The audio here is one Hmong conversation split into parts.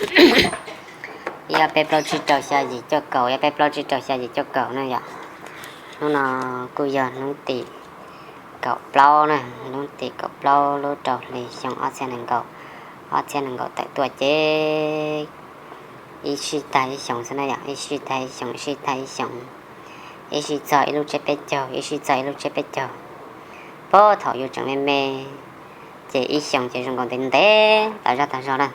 Ib ob peb plaub tsib rau xya yim cuaj kaum, ib ob peb plaub tsib rau xya yim cuaj kaum na yom. Hnub no kuj yog hnub tim kaum plaub na, hnub tim kaum plaub lub rau hli xyoo ob txhiab nees nkaum, ob txhiab nees nkaum tawm tuaj ces ib sij tag ib xyoos xwb na yom, ib sij tag ib xyoos, ib sij tag ib xyoos, ib sij txog ib lub tsiab peb caug, ib sij txog ib lub tsiab peb caug. Puag thaum yus tseem me me ces ib xyoos ces zoo nkaus ntev ntev tas zog tas zog na.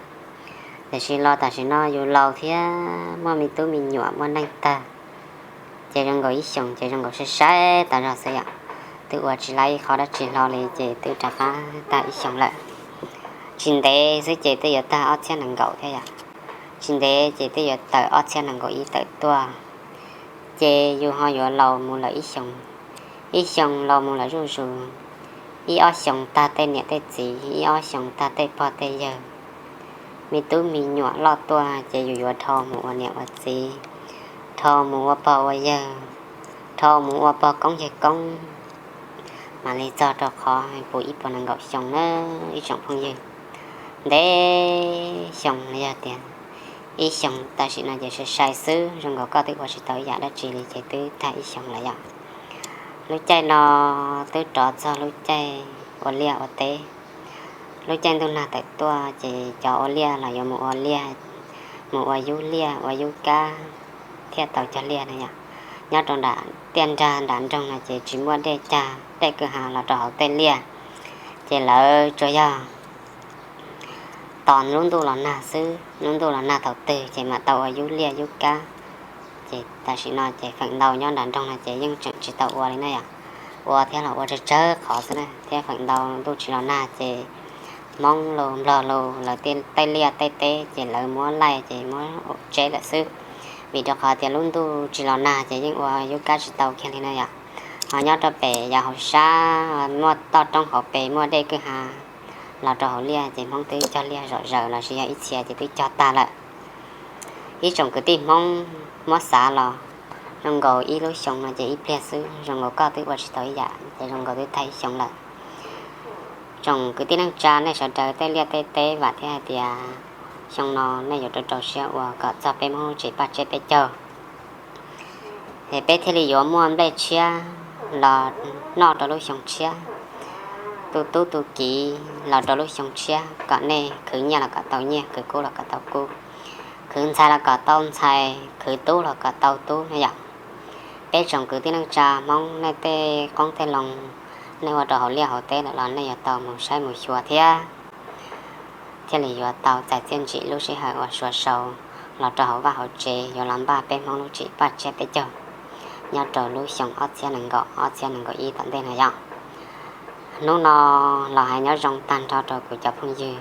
Tiam sis los tam sim no yus laus thiab muaj me tub me nyuam muaj neej tag, ces zoo nkaus ib xyoos ces zoo nkaus sai sai tas zog xwb yom. Twb ua tsis lab ib qho dab tsi hlo li ces twb rov qab tag ib xyoos lawm. Tsis ntev xwb ces twb yuav tag ob txhiab nees nkaum thiab yom. Tsis ntev ces twb yuav tawm ob txhiab nees nkaum ib tawm tuaj. Ces yus ho yuav laus mus lawm ib xyoos, ib xyoos laus mus lawm zuj zus, ib ob xyoos tag tej niam tej txiv, ib ob xyoos tag tej pog tej yawg, me tub me nyuam loj tuaj ces yus yuav dhau mus ua niam ua txiv, dhau mus ua pog ua yawg, dhau mus ua pog koob yawg koob, mam li txog rau qhov puv ib puas nees nkaum xyoo na ib tsoom phooj ywg. Ntev xyoo los yog tias ib xyoos tam sim no ces sai sai xwb, zoo nkaus koj twb ua tsis tau ib yam dab tsi li ces twb tag ib xyoos lawm yom. Lub caij no twb rov txog lub caij ua liaj ua teb. Lub caij ntuj nag tawm tuaj ces cov ua liaj los yuav mus ua liaj, mus ua yub liaj ua yub kab thiaj tau cog liaj na yom. Nyob rau nram tiaj nrag nram nroog no ces tsis muaj dej cag, dej kwj ha los rau hauv tej liaj, ces lawv tsuas yog tos lub ntuj los nag xwb, lub ntuj los nag thaum twg ces mam tau ua yub liaj yub kab. Ces tam sim no ces feem ntau nyob nram nroog no ces yeej tseem tsis tau ua li na yom. Ua thiab los ua tsawg tsawg qhov xwb na, thiab feem ntau ntuj tsis los nag ces Hmoob los Nplog los lawv tej liaj tej teb ces lawv muab laij ces muab tseb lawm xwb. Vim rau qhov tias lub ntuj tsis los nag ces yeej ua yub kab tsis tau kiag li na yom. Ho nyob rau pem yav hauv sab muaj toj roob hauv pes muaj dej kwj ha los rau hauv liaj ces Hmoob twb cog liaj zom zaws los sis yog ib txhia ces twb cog tag lawm. Ib tsoom kwv tij Hmoob muab xav los zoo nkaus ib lub xyoo no ces ib pliag xwb, zoo nkaus koj twb ua tsis tau ib yam ces zoo nkaus twb tag ib xyoo lawm. Tsoom kwv tij neej tsa nej sawv daws tej liaj tej teb, vam thiab hais tias xyoo no nej yuav rau rau siab ua kom txog peb Hmoob lub tsim paj tsiab peb caug, es peb thiaj li yuav muaj nplej tshiab los noj rau lub xyoo tshiab, tu tub tu kiv los rau lub xyoo tshiab, kom nej khwv nyiaj los kom tau nyiaj, khwv kub los kom tau kub, khwv ntxhais los kom tau ntxhais, khwv tub los kom tau tub na yom. Peb tsoom kwv tij neej tsa Hmoob nej tej qoob tej loo, nej ua rau hauv liaj hauv teb lawm los nej yuav tau mus saib mus xyuas thiab, thiaj li yuav tau txais txiaj ntsim lub sij hawm uas suav sau los rau hauv vaj hauv tsev yuav los npaj peb Hmoob lub tsim paj tsiab peb caug nyob rau lub xyoo ob txhiab nees nkaum, ob txhiab nees nkaum ib tom ntej no yom. Hnub no los hais nyob zoo tag nrho rau kuv cov phooj ywg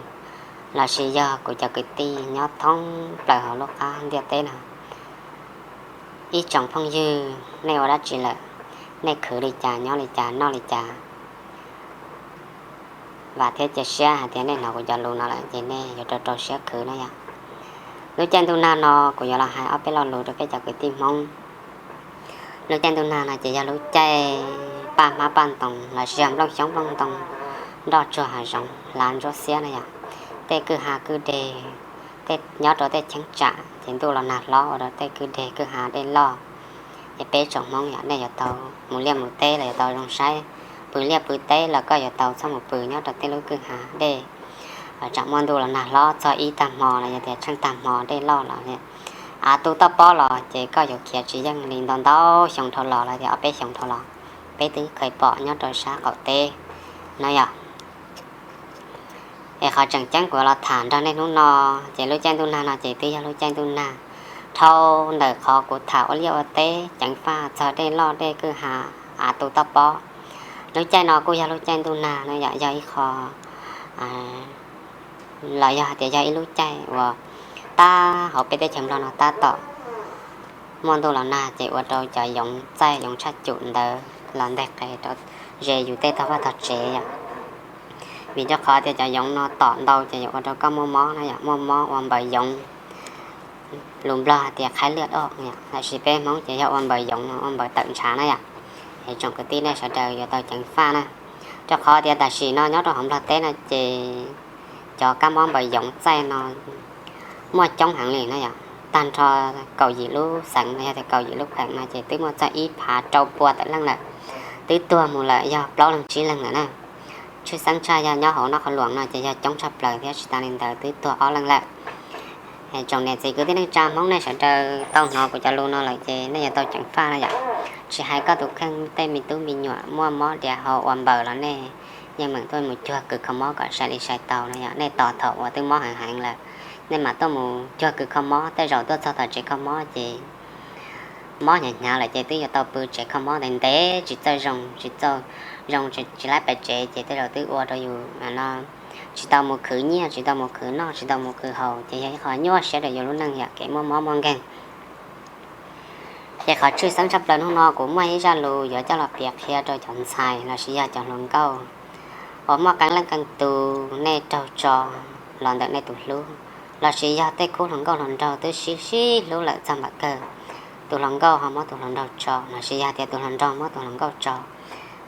los sis yog kuv cov kwv tij nyob thoob plaws hauv lub qab ntiaj teb no. Ib tsoom phooj ywg, nej ua dab tsi lawm? Nej khwv li cas, nyob li cas, noj li cas? Vam thiab cia siab hais tias nej hnov kuv cov lus no lawm ces nej yuav rau rau siab khwv na yom. Lub caij ntuj nag no kuv yuav los hais ob peb lo lus rau peb cov kwv tij Hmoob. Lub caij ntuj nag no ces yog lub caij paj hmab paj ntoos los sis yog nplooj xyoob nplooj ntoo nroj tsuag hav zoov hlav ntsuab xiab na yom. Tej kwj ha kwj deg, tej nyob rau tej cheeb tsam ces ntuj los nag hlob ua rau tej kwj deg kwj ha dej loj. Es peb tsoom Hmoob yom, nej yuav tau mus liaj mus teb los yuav tau zoo saib, pw liaj pw teb los koj yuav tau txhob mus pw nyob rau tej lub kwj ha dej. Tsam muaj ntuj los nag hlob txog ib tag hmo los yog tias tsheej tag hmo dej loj los av tu toj pob los ces koj yuav khiav tsis yeej li ntau ntau xyoo dhau los los tias ob peb xyoos dhau los. Peb twb kheev pom nyob rau sab qaum teb no yom. Es qhov tseem ceeb kuv los tham nrog nej hnub no, ces lub caij ntuj nag no ces twb yog lub caij ntuj nag dhau ntawm qhov kuv tham ua liaj ua teb ceev faj txog dej loj dej kwj ha, av tu toj pob. Lub caij no kuj yog lub caij ntuj nag no yom, yog ib qho los yog hais tias yog ib lub caij uas tab hauv peb teb chaws Nplog no tab tom muaj ntuj los nag ces ua rau cov yoov txaij yoov tshaj cum ntawd los nteg qe rau ze yus tej tog vaj tog tsev yom. Vim rau qhov tias cov yoov no tom ntau ces yuav ua rau koj muaj mob na yom, muaj mob ua npaws yoov. Lus Nplog hais tias khaib lwaj doj, tab sis peb Hmoob ces yog ua npaws yoov no, ua npaws tawm ntshav na yom. Es tsoom kwv tij nej sawv daws yuav tau ceev faj na, rau qhov tias tam sim no nyob rau hauv Nplog teb no ces cov kab mob npaws yoov txaij no muaj coob heev li no yom. Tag nrho kaum yim lub xeev no yog tias kaum yim lub kheem no ces twb muaj txog ib phav rau pua tawm leej lawm, twb tuag mus lawm yog plaub leeg tsib leeg lawm na. Tshwj xeeb tshaj yog nyob hauv Naj Qhov Luam no ces yog coob tshaj plaws thiab, tsis tas li ntawd twb tuag ob leeg lawm. Tsoom niam txiv kwv tij neej tsa Hmoob nej sawv daws tau hnov kuv cov lus no lawm ces nej yuav tau ceev faj no yom. Tsis hais koj tus kheej tej me tub me nyuam muaj mob diav hau ua npaws los nej yeej meem tuaj mus cuag kws kho mob kom sai li sai tau no yom. Nej tos thaum uas twb mob heev heev lawm, nej mam tuaj mus cuag kws kho mob, tej zaum tuaj txog tom tsev kho mob ces mob hnyav hnyav lawm ces twb yuav tau pw tsev kho mob ntev ntev tsis txawj zoo, tsis txawj zoo, tsis laib pem tsev ces tej zaum twb ua rau yus no tsis tau mus khwv nyiaj, tsis tau mus khwv noj, tsis tau mus khwv haus ces yog ib qho nyuaj siab rau yus lub neej yom, kev muaj mob muaj nkeeg. Ces qhov tshwj xeeb tshaj plaws hnub no kuv muaj ib zaj lus yuav coj los piav qhia rau cov ntxhais lossis yog cov hluas nkauj uas muaj qee leej qee tus nej raug tso los ntawm nej tus hlub, lossis yog tej khub hluas nkauj hluas nraug twb sib sib hlub lawm txog npaum kawg, tus hluas nkauj ho muab tus hluas nraug tso lossis yog tias tus hluas nraug muab tus hluas nkauj tso.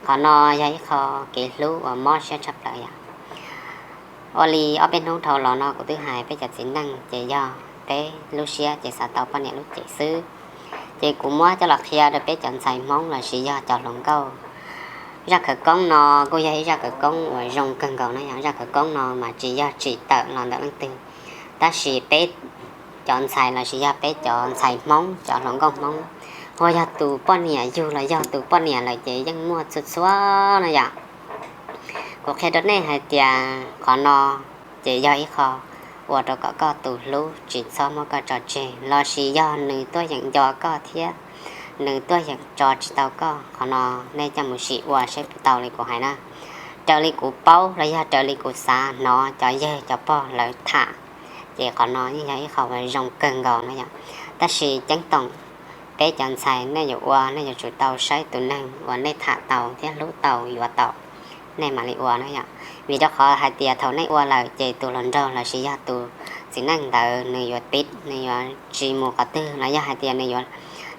Qhov no yog ib qho kev hlub uas mob siab tshaj plaws yom. Ua li ob peb hnub dhau los no kuv twb hais peb cov txiv neej ces yog peb lub siab ces xav tau poj niam lub cev xwb. Ces kuv muab coj los qhia rau peb cov ntxhais Hmoob lossis yog cov hluas nkauj. Zaj khawv koob no kuj yog ib zaj khawv koob uas zoo kawg nkaus no yom. Zaj khawv koob no mas tsis yog tsim tawm los ntawm leej twg, tab sis peb cov ntxhais lossis yog peb cov ntxhais Hmoob, cov hluas nkauj Hmoob, uas yog tus poj niam yug los yog tus poj niam lawm ces yeej muaj txhua txhua no yom. Kuv qhia rau nej hais tias qhov no ces yog ib qho ua rau kom koj tus hlub tsis txhob muab koj tso tseg, lossis yog nws tuaj yeem nco koj thiab nws tuaj yeem tso tsis tau koj. Qhov no nej coj mus sim ua saib puas tau li kuv hais na. Raws li kuv paub los yog raws li kuv xav hnov cov yawg cov pog lawv tham, ces qhov no yeej yog ib qho uas zoo kawg nkaus no yom. Tab sis ceeb toom peb cov ntxhais nej yuav ua, nej yuav tsum tau saib tus neeg uas nej tham tau thiab hlub tau yuav tau, nej mam li ua no yom. Vim rau qhov hais tias thaum nej ua lawm ces tus hluas nraug lossis yog tus txiv neej ntawd nws yuav pib, nws yuav tsis mus qhov twg, los yog hais tias nws yuav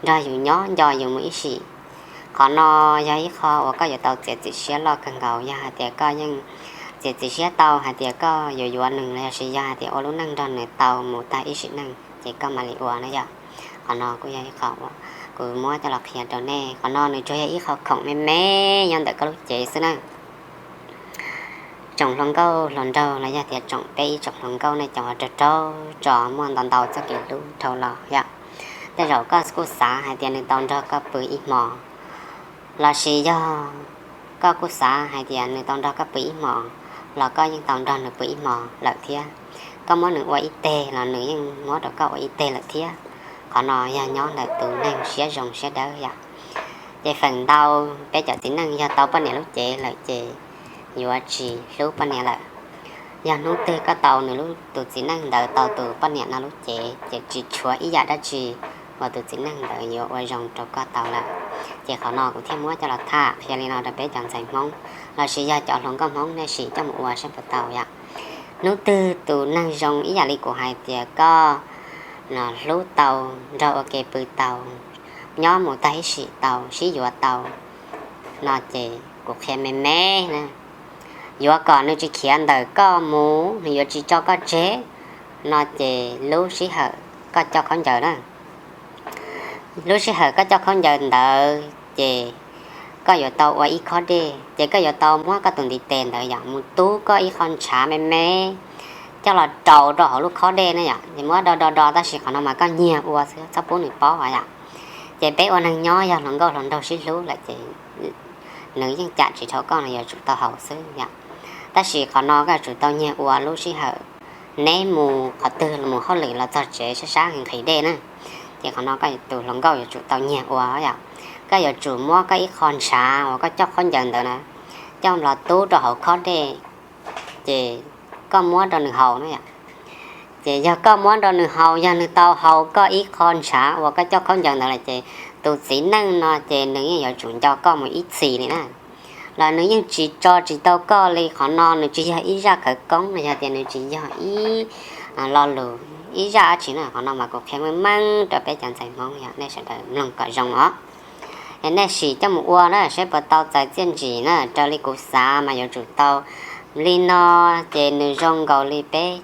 nrog yus nyob nco yus mus ib sim. Qhov no yog ib qho uas koj yuav tau txiav txim siab loj kawg nkaus. Yog hais tias koj yeej txiav txim siab tau hais tias koj yuav yuav nws los yog hais tias ua lub neej nrog nws tau mus tag ib sim neej ces koj mam li ua no yom. Qhov no kuj yog ib qho uas kuv muab coj los qhia rau nej. Qhov no nws tsuas yog ib qho khoom me me nyob ntawm koj lub cev xwb na. Tsoom hluas nkauj hluas nraug los yog tias tsoom peb ib tsoom hluas nkauj nej cov uas raug raug tso muaj ntau ntau txoj kev hlub dhau los yom, tej zaum koj kuj xav hais tias nws tau nrog koj pw ib hmo, lossis yog koj kuj xav hais tias nws tau nrog koj pw ib hmo, los koj yeej tau nrog nws pw ib hmo lawm thiab. Koj muab nws ua ib teg los nws yeej muab rau koj ua ib teg lawm thiab. Qhov no yog nyob ntawm tus neeg siab zoo siab dawb yom. Ces feem ntau peb cov txiv neej yog tau poj niam lub cev lawm ces yuav tsis hlub poj niam lawm. Yog hnub twg koj tau nws lub, tus txiv neej ntawd tau tus poj niam no lub cev ces tsis tshuav ib yam dab tsi uas tus txiv neej ntawd yuav ua zoo rau koj tau lawm. Ces qhov no kuv thiaj muab coj los tham qhia li no rau peb cov ntxhais Hmoob lossis yog cov hluas nkauj Hmoob nej sim coj mus ua saib puas tau yom. Hnub twg tus neeg zoo ib yam li kuv hais tias koj hlub tau, nrog ua ke pw tau, nyob mus tag ib sim tau, sib yuav tau, no ces kuv qhia me me na, yuav kom nws tsis khiav ntawm koj mus, nws yuav tsis tso koj tseg, no ces lub sij hawm koj coj khaub ncaws na, lub sij hawm koj coj khaub ncaws ntawd ces koj yuav tau ua ib khob dej, ces koj yuav tau muab koj tus ntiv tes ntawd yom mus tub koj ib qho ntshav me me coj los rau rau hauv lub khob dej na yom. Ces muab do do do, tab sis qhov no mas koj nyiag ua xwb, txhob pub nws paub yom. Ces peb ua neeg nyob yog hluas nkauj hluas nraug sib hlub lawm ces nws yeej cam tsis dhau koj no, yuav tsum tau haus xwb yom. Tab sis qhov no koj yuav tsum tau nyiag ua lub sij hawm neb mus qhov twg, mus hauj lwm los txog tsev sab sab nqhis dej na, ces qhov no koj tus hluas nkauj yuav tsum tau nyiag ua yom. Koj yuav tsum muab koj ib qho ntshav uas koj coj khaub ncaws ntawd na coj los tub rau hauv khob dej, ces koj muab rau nws haus na yom. Ces yog koj muab rau nws haus, yog nws tau haus koj ib qho ntshav uas koj coj khaub ncaws ntawd lawm ces tus txiv neej no ces nws yeej yuav tsum nco koj mus ib txhis li na, los nws yeej tsis tso tsis tau koj li. Qhov no nws tsis yog ib zaj khawv koob no, yog tias nws tsis yog ib lo lus, ib zaj dab tsi na. Qhov no mas kuv qhia meej meej rau peb cov ntxhais Hmoob yom, nej sawv daws mloog kom zoo os. Es nej sim coj mus ua na saib puas tau txais txiaj ntsim na. Raws li kuv xav mas yuav tsum tau li no, ces nws zoo nkaus li peb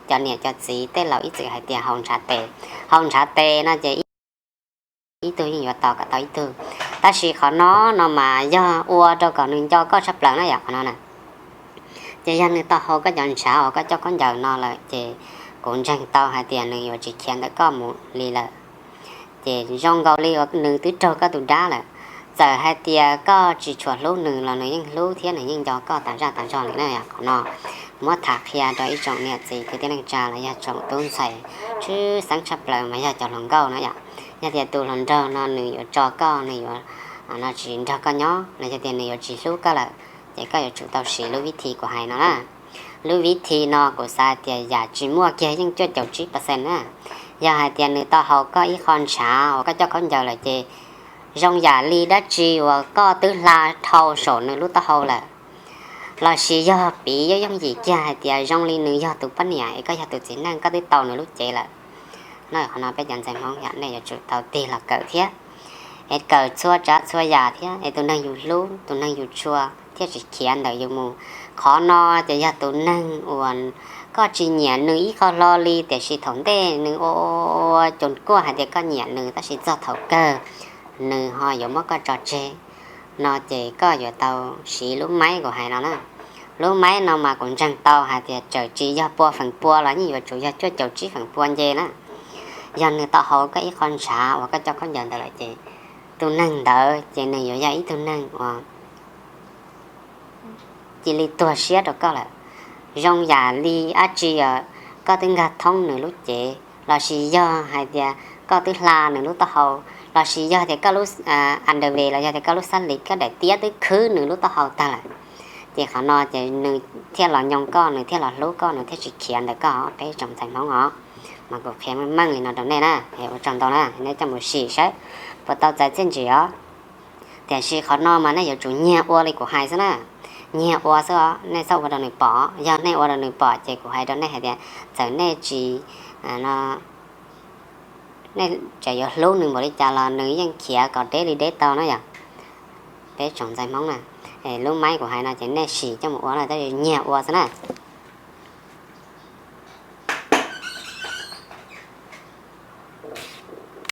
cov niam cov txiv tej laus ib txwm hais tias haus ntshav tes. Haus ntshav tes no ces ib tug yeej yuav tos kom tau ib tug. Tab sis qhov no no mas yog ua rau kom nws nco koj tshaj plaws na yom, qhov no na. Ces yog nws tau haus koj cov ntshav uas koj coj khaub ncaws no lawm ces kuv ntseeg tau hais tias nws yuav tsis khiav ntawm koj mus li lawm. Ces zoo nkaus li uas nws twb raug koj tus dab lawm. Txawm hais tias koj tsis tshua hlub nws los nws yeej hlub thiab nws yeej nco koj tas zaj tas zog li na. Qhov no muab tham qhia rau ib tsoom niam txiv kwv tij neej tsa los yog tsoom tub ntxhais tshwj xeeb tshaj plaws mas yog cov hluas nkauj na yom. Yog tias tus hluas nraug no nws yuav tso koj, nws yuav no tsis nrog koj nyob los yog tias nws yuav tsis hlub koj lawm, ces koj yuav tsum tau siv lub vib thi kuv hais no na. Lub vib thi no kuv xav hais tias yam tsis muaj kiag yeej cuaj caum tsib percent na. Yog hais tias nws tau haus koj ib qho ntshav uas koj coj khaub ncaws lawm ces zoo yam li dab tsi uas koj twb hla dhau saum nws lub taub hau lawm, los sis yog piv yooj yooj yim kiag hais tias zoo li nws yog tus poj niam es koj yog tus txiv neej, koj twb tau nws lub cev lawm. No qhov no peb cov ntxhais Hmoob yom, nej yuav tsum tau tig los kawm thiab, es kawm txhua tsav txhua yam thiab es tus neeg yus hlub tus neeg yus tshua thiaj tsis khiav ntawm yus mus. Qhov no ces yog tus neeg uas koj tsis nyiam nws ib qho hlo li tiam sis thaum ntej nws ua ua ua cuag kuaj hais tias koj nyiam nws tab sis txog thaum kawg nws ho yuav muab koj tso tseg, no ces koj yuav tau siv lub maib kuv hais no na. Lub maib no mas kuv ntseeg tau hais tias txawm tsis yog pua feem pua los yeej yuav tsum yog cuaj caum tsib feem pua nce na. Yog nws tau haus koj ib qho ntshav uas koj coj khaub ncaws ntawd lawm ces tus neeg ntawd ces nws yuav yog ib tug neeg uas cia li tuag siab rau koj lawm. Zoo yam li dab tsi os, koj twb nkag thoob nws lub cev los sis yog hais tias koj twb hla nws lub taub hau, los sis yog tias koj lub underwear los yog tias koj lub xab lis koj daim tiab twb khwb nws lub taub hau tag lawm, ces qhov no ces nws thiaj los nyoo koj, nws thiaj los hlub koj, nws thiaj tsis khiav ntawm koj. Peb tsoom ntxhais Hmoob os, mas kuv qhia meej meej li no rau nej na, es ua tsaug ntau na, nej coj mus sim saib puas tau txais txiaj ntsig os. Tiam sis qhov no mas nej yuav tsum nyiag ua li kuv hais xwb na. Nyiag ua xwb os, nej txhob ua rau nws pom. Yog nej ua rau nws pom ces kuv hais rau nej hais tias txawm nej tsis, no, nej tseem yuav hlub nws npaum li cas los nws yeej khiav kom deb li deb tau na yom. Peb tsoom ntxhais Hmoob na, lub maib kuv hais no ces nej sim coj mus ua na, tab sis nyiag ua xwb na.